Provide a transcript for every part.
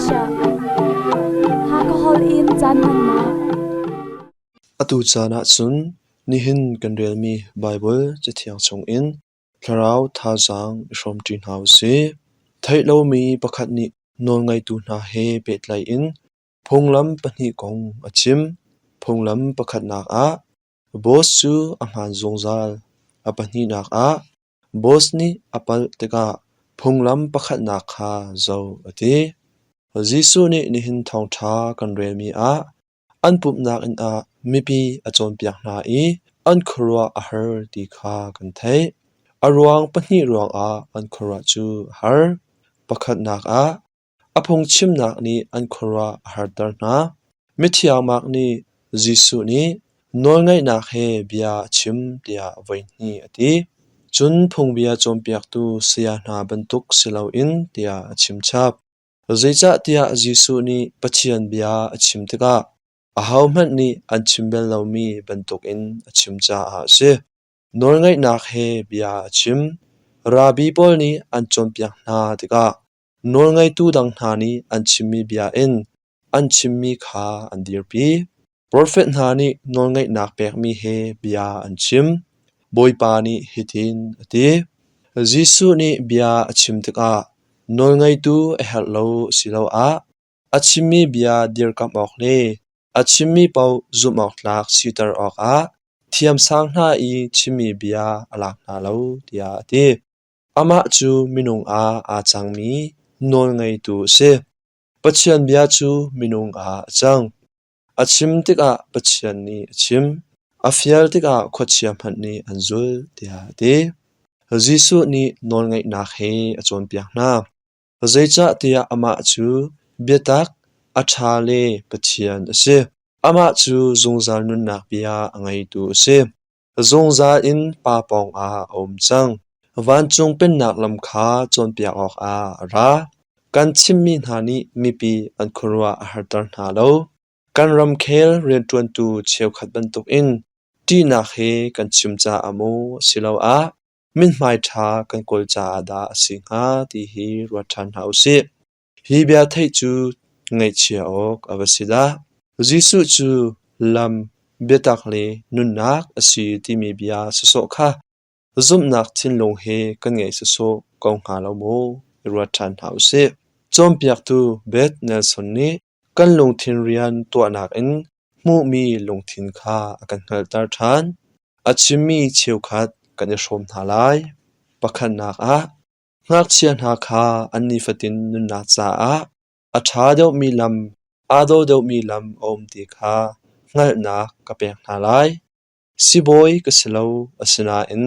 Asia. Hakha holh in caan hmannak. Atu caan ahcun nihin kan relmi Baibal Cathiang chungin thlarau thazaang i hrawmṭi hna u sih. Theih lomi pakhat nih nawlngeitu hna he pehtlaih in phunglam pahnih kong a chim. Phunglam pakhatnak ah boss cu a hmaan zungzal. A pahnihnak ah Boss nih a palh tikah phunglam pakhatnak kha zoh a ti. Jesuh nih nihin thawngṭha kan relmi ah an pumhnak inn ah mipi a cawnpiak hna i an khuaruah a har ti kha kan theih. A ruang pahnih ruangah an khuaruah cu a har. Pakhatnak ah A phungchimnak nih an khuaruah a harter hna. Mithiang Mark nih Jesuh nih nawlngaihnak he bia a chim tiah voihnih a ti. Cun phungbia cawnpiaktu saya hna bantuk si loin tiah a chimchap. Zeicahtiah Jesuh nih Pathian bia a chim tikah ahohmanh nih an chim bal lomi bantukin a chim caah a si. Nawlngaihnak he bia a chim. Rabbi pawl nih an cawnpiak hna tikah Nawlngeitu dang hna nih an chimmi bia in an chimmi kha an dirpi. Profet hna nih nawlngeihnak pekmi he bia an chim. Bawipa nih hitin a ti: Jesuh nih bia a chim tikah nawlngeitu a herh lo asiloah a chimmi bia dirkamh awk le a chimmi paoh zumh awk tlak siter awkah thiamsang hna i chimmi bia a lak hna lo, tiah a ti. Amah cu minung ah aa cangmi nawlngeitu a si. Pathian bia cu minung ah a cang. A chim tikah Pathian nih a chim, a fial tikah khuachia hmanh nih an zulh, tiah a ti. Jesuh nih nawlngeihnak he a cawnpiak hna. Zeicahtiah amah cu biatak, a ṭha le Pathian a si. Amah cu zungzal nunnak bia a ngeitu a si. Zungzal in Pa pawngah a um cang. Vancung Pennak lam kha cawnpiak awkah a ra. Kan chimmi hna nih mipi an khuaruah a harter hna lo. Kan ramkhel rianṭuantu cheukhat bantukin ṭihnak he kan chim caah maw asiloah mithmai ṭha kan kawl caah dah a si hnga ti hi ruat ṭhan hna u sih. Hi bia theih cu ngaihchia awk a va si dah! Jesuh cu lam, biatak le nunnak a si timi bia sawsawh kha zumhnak thinlung he kan ngeih sawsawh ko hnga lo maw? I ruat ṭhan hna u sih. Cawnpiaktu Beth Nelson nih kan lungthin rian tuahnak in hmuhmi lungthin kha a kan hngalhter ṭhan. A chimmi cheukhat kan i hrawm hna lai. Pakhatnak ah, Ngakchia hna kha an nifatin nunnak caah a ṭha deuhmi lam, aa dawh deuhmi lam a um ti kha hngalhnak ka pek hna lai. Sibawi ka si lo, asinain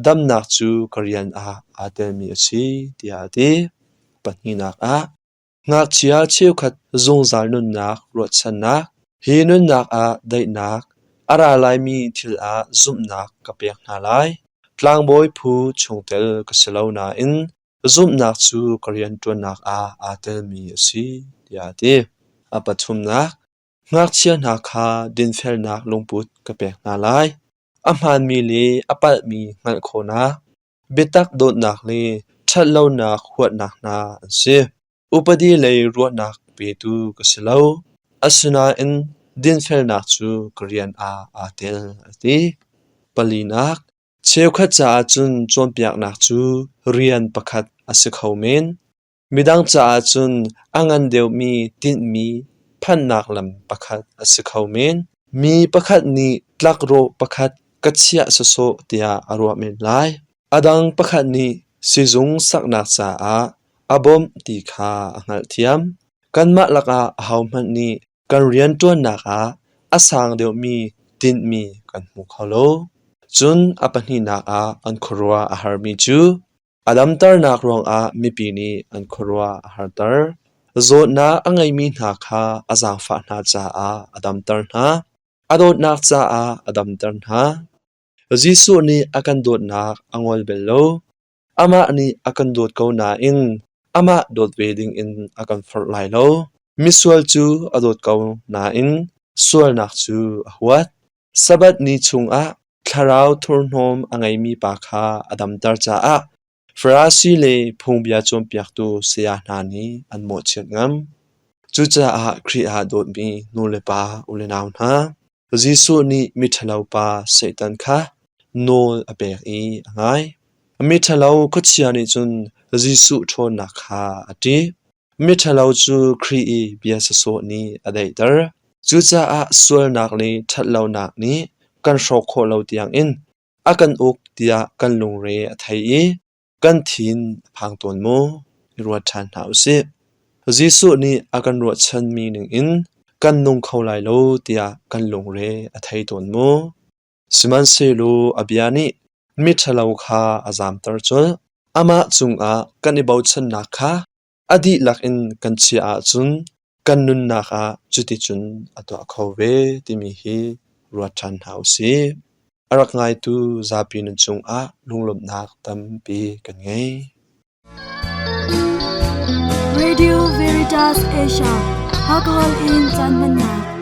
damnak cu ka rian ah aa telmi a si, tiah a ti. Pahnihnak ah, Ngakchia cheukhat zungzal nunnak ruahchannak, hi nunnak ah daihnak, a ra laimi thil ah zumhnak ka pek hna lai. Tlangbawi phu chungtel ka si lo nain zumhnak cu ka rianṭuannak ah aa telmi a si, tiah a ti. A pathumnak, ngakchia hna kha dinfelnak lungput ka pek hna lai. A hmaanmi le a palhmi hngalh khawhnak, Biatak dawtnak le ṭhatlonak huatnak hna an si. Upadi lei ruahnak petu ka si lo. Asinain dinfelnak cu ka rian ah aa tel, a ti. Palinak, cheukhat caah cun cawnpiaknak cu rian pakhat a si kho men. Midang caah cun a ngan deuhmi tinhmi phanhnak lam pakhat a si kho men. Mi pakhat nih tlakrawh pakhat ka chiah sawsawh tiah a ruah men lai. A dang pakhat nih sizung saknak caah a bawmh ti kha a hngalhthiam. Kanmah lakah ahohmanh nih kan rianṭuannak ah a sang deuhmi tinhmi kan hmu kho lo. Cun a pahnihnak ah an khuaruah a harmi cu A damternak ruangah mipi nih an khuaruah a harter. Zawtnak a ngeimi hna kha a zaangfah hna caah a damter hna. A dawtnak caah a damter hna. Jesuh nih a kan dawtnak a ngol bal lo. Amah nih a kan dawt ko nain amah dawt ve dingin a kan forh lai lo. Misual cu a dawt ko nain sualnak cu a huat. Sabbath ni chungah thlarau thurhnawm a ngeimi pa kha a damter caah Farasi le phungbia cawnpiaktu saya hna nih an mawhchiat ngam. Cucaah Khrih ah dawtmi nu le pa u le nau hna, Jesuh nih miṭhalo pa Satan kha nawl a pek i a ngai. Miṭhalo khuachia nih cun Jesuh ṭhawnnak kha a ṭih. Miṭhalo cu Khrih i bia sawsawh nih a daihter. Cucaah sualnak le ṭhatlonak nih kan hrawk khawh lo tiangin a kan uk tiah kan lungre a thei i kan thin a phang tawn maw? I ruat ṭhan hna u sih. Jesuh nih a kan ruahchanmi ningin kan nung kho lai lo tiah kan lungre a thei tawn maw? Sihmanhsehlaw a bia nih miṭhalo kha a zamter colh. Amah cungah kan i bochannak kha a dihlak in kan chiah ahcun kan nunnak ah cuticun a tuah kho ve timi hi ruat ṭhan hna u sih. A rak ngaitu zapi nan cungah lunglawmhnak tampi kan ngei. Radio Veritas Asia, Alcohol in caan hmannak.